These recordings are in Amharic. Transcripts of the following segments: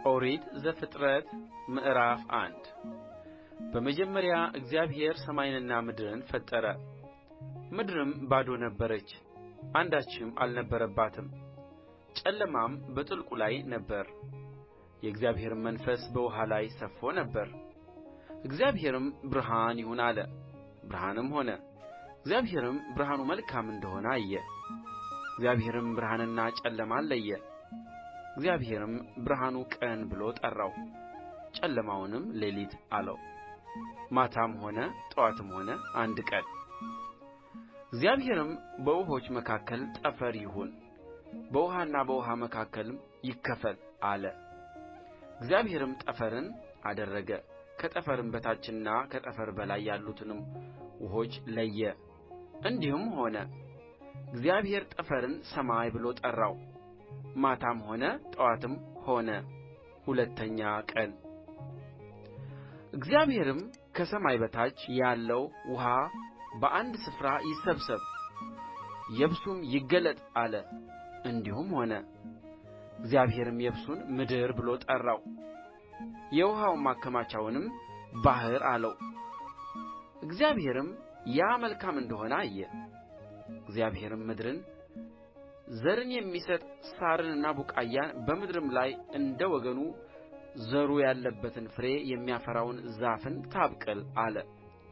ኦሪት ዘፍጥረት ምዕራፍ 1 በመጀመሪያ እግዚአብሔር ሰማይንና ምድርን ፈጠረ። ምድርም ባዶ ነበረች፣ አንዳችም አልነበረባትም፣ ጨለማም በጥልቁ ላይ ነበረ፣ የእግዚአብሔርም መንፈስ በውኃ ላይ ሰፎ ነበር። እግዚአብሔርም ብርሃን ይሁን አለ፣ ብርሃንም ሆነ። እግዚአብሔርም ብርሃኑ መልካም እንደ ሆነ አየ። እግዚአብሔርም ብርሃንንና ጨለማን ለየ። እግዚአብሔርም ብርሃኑን ቀን ብሎ ጠራው፣ ጨለማውንም ሌሊት አለው። ማታም ሆነ ጥዋትም ሆነ አንድ ቀን። እግዚአብሔርም በውኆች መካከል ጠፈር ይሁን፣ በውኃና በውኃ መካከልም ይክፈል አለ። እግዚአብሔርም ጠፈርን አደረገ፣ ከጠፈርም በታችና ከጠፈር በላይ ያሉትን ውኆች ለየ። እንዲሁም ሆነ። እግዚአብሔር ጠፈርን ሰማይ ብሎ ጠራው። ማታም ሆነ ጥዋትም ሆነ ሁለተኛ ቀን። እግዚአብሔርም ከሰማይ በታች ያለው ውኃ በአንድ ስፍራ ይሰብሰብ፣ የብሱም ይገለጥ አለ። እንዲሁም ሆነ። እግዚአብሔርም የብሱን ምድር ብሎ ጠራው፣ የውኃ ማከማቻውንም ባሕር አለው። እግዚአብሔርም ያ መልካም እንደ ሆነ አየ። እግዚአብሔርም ምድርን ዘርን የሚሰጥ ሣርንና ቡቃያን በምድርም ላይ እንደ ወገኑ ዘሩ ያለበትን ፍሬ የሚያፈራውን ዛፍን ታብቅል አለ።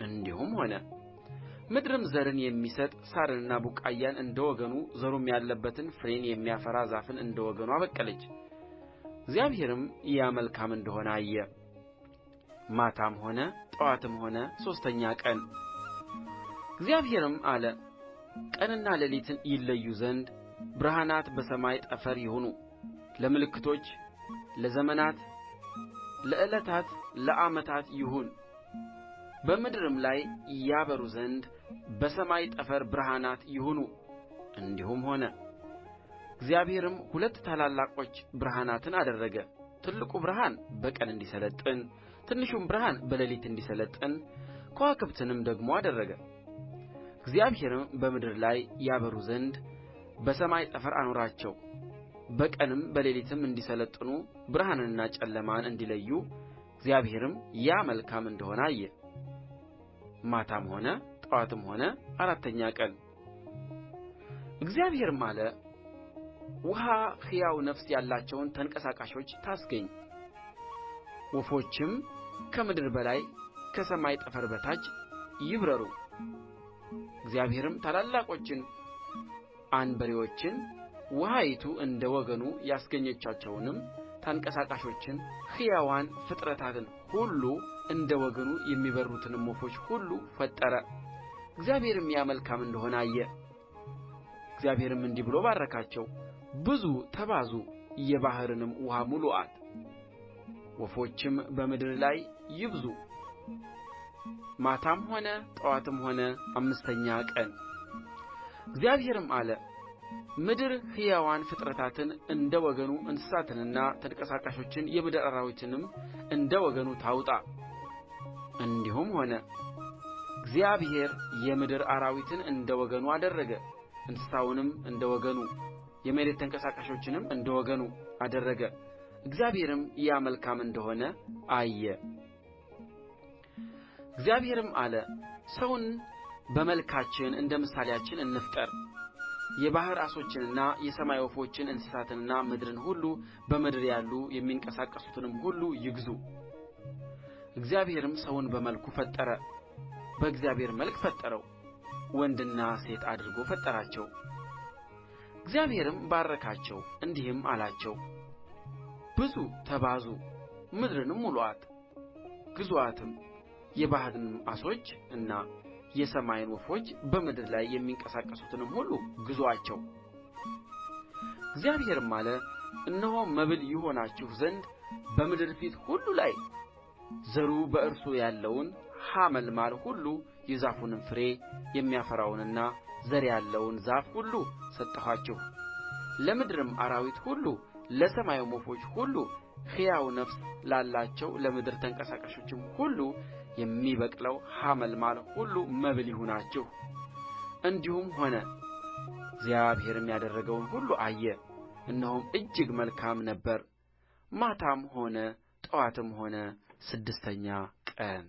እንዲሁም ሆነ። ምድርም ዘርን የሚሰጥ ሣርንና ቡቃያን እንደ ወገኑ ዘሩም ያለበትን ፍሬን የሚያፈራ ዛፍን እንደ ወገኑ አበቀለች። እግዚአብሔርም ያ መልካም እንደ ሆነ አየ። ማታም ሆነ ጥዋትም ሆነ ሦስተኛ ቀን። እግዚአብሔርም አለ፣ ቀንና ሌሊትን ይለዩ ዘንድ ብርሃናት በሰማይ ጠፈር ይሁኑ፣ ለምልክቶች፣ ለዘመናት፣ ለዕለታት፣ ለዓመታት ይሁን። በምድርም ላይ ያበሩ ዘንድ በሰማይ ጠፈር ብርሃናት ይሁኑ። እንዲሁም ሆነ። እግዚአብሔርም ሁለት ታላላቆች ብርሃናትን አደረገ። ትልቁ ብርሃን በቀን እንዲሠለጥን፣ ትንሹም ብርሃን በሌሊት እንዲሠለጥን ከዋክብትንም ደግሞ አደረገ። እግዚአብሔርም በምድር ላይ ያበሩ ዘንድ በሰማይ ጠፈር አኖራቸው፣ በቀንም በሌሊትም እንዲሠለጥኑ ብርሃንንና ጨለማን እንዲለዩ። እግዚአብሔርም ያ መልካም እንደ ሆነ አየ። ማታም ሆነ ጥዋትም ሆነ አራተኛ ቀን። እግዚአብሔርም አለ፣ ውኃ ሕያው ነፍስ ያላቸውን ተንቀሳቃሾች ታስገኝ፣ ወፎችም ከምድር በላይ ከሰማይ ጠፈር በታች ይብረሩ። እግዚአብሔርም ታላላቆችን አንበሪዎችን ውኃይቱ እንደ ወገኑ ያስገኘቻቸውንም ተንቀሳቃሾችን ሕያዋን ፍጥረታትን ሁሉ እንደ ወገኑ የሚበርሩትንም ወፎች ሁሉ ፈጠረ። እግዚአብሔርም ያ መልካም እንደ ሆነ አየ። እግዚአብሔርም እንዲህ ብሎ ባረካቸው፣ ብዙ ተባዙ፣ የባሕርንም ውኃ ሙሉአት፣ ወፎችም በምድር ላይ ይብዙ። ማታም ሆነ ጥዋትም ሆነ አምስተኛ ቀን። እግዚአብሔርም አለ፣ ምድር ሕያዋን ፍጥረታትን እንደ ወገኑ እንስሳትንና ተንቀሳቃሾችን የምድር አራዊትንም እንደ ወገኑ ታውጣ። እንዲሁም ሆነ። እግዚአብሔር የምድር አራዊትን እንደ ወገኑ አደረገ፣ እንስሳውንም እንደ ወገኑ፣ የመሬት ተንቀሳቃሾችንም እንደ ወገኑ አደረገ። እግዚአብሔርም ያ መልካም እንደ ሆነ አየ። እግዚአብሔርም አለ፣ ሰውን በመልካችን እንደ ምሳሌአችን እንፍጠር፣ የባሕር ዓሦችንና የሰማይ ወፎችን እንስሳትንና ምድርን ሁሉ በምድር ያሉ የሚንቀሳቀሱትንም ሁሉ ይግዙ። እግዚአብሔርም ሰውን በመልኩ ፈጠረ፣ በእግዚአብሔር መልክ ፈጠረው፣ ወንድና ሴት አድርጎ ፈጠራቸው። እግዚአብሔርም ባረካቸው፣ እንዲህም አላቸው፣ ብዙ ተባዙ፣ ምድርንም ሙሉአት፣ ግዙአትም፣ የባሕርንም ዓሦች እና የሰማይን ወፎች በምድር ላይ የሚንቀሳቀሱትንም ሁሉ ግዙአቸው። እግዚአብሔርም አለ፣ እነሆ መብል ይሆናችሁ ዘንድ በምድር ፊት ሁሉ ላይ ዘሩ በእርሱ ያለውን ሐመልማል ሁሉ የዛፉንም ፍሬ የሚያፈራውንና ዘር ያለውን ዛፍ ሁሉ ሰጠኋችሁ። ለምድርም አራዊት ሁሉ ለሰማይም ወፎች ሁሉ ሕያው ነፍስ ላላቸው ለምድር ተንቀሳቃሾችም ሁሉ የሚበቅለው ሐመልማል ሁሉ መብል ይሁናችሁ። እንዲሁም ሆነ። እግዚአብሔርም ያደረገውን ሁሉ አየ፣ እነሆም እጅግ መልካም ነበረ። ማታም ሆነ ጥዋትም ሆነ ስድስተኛ ቀን።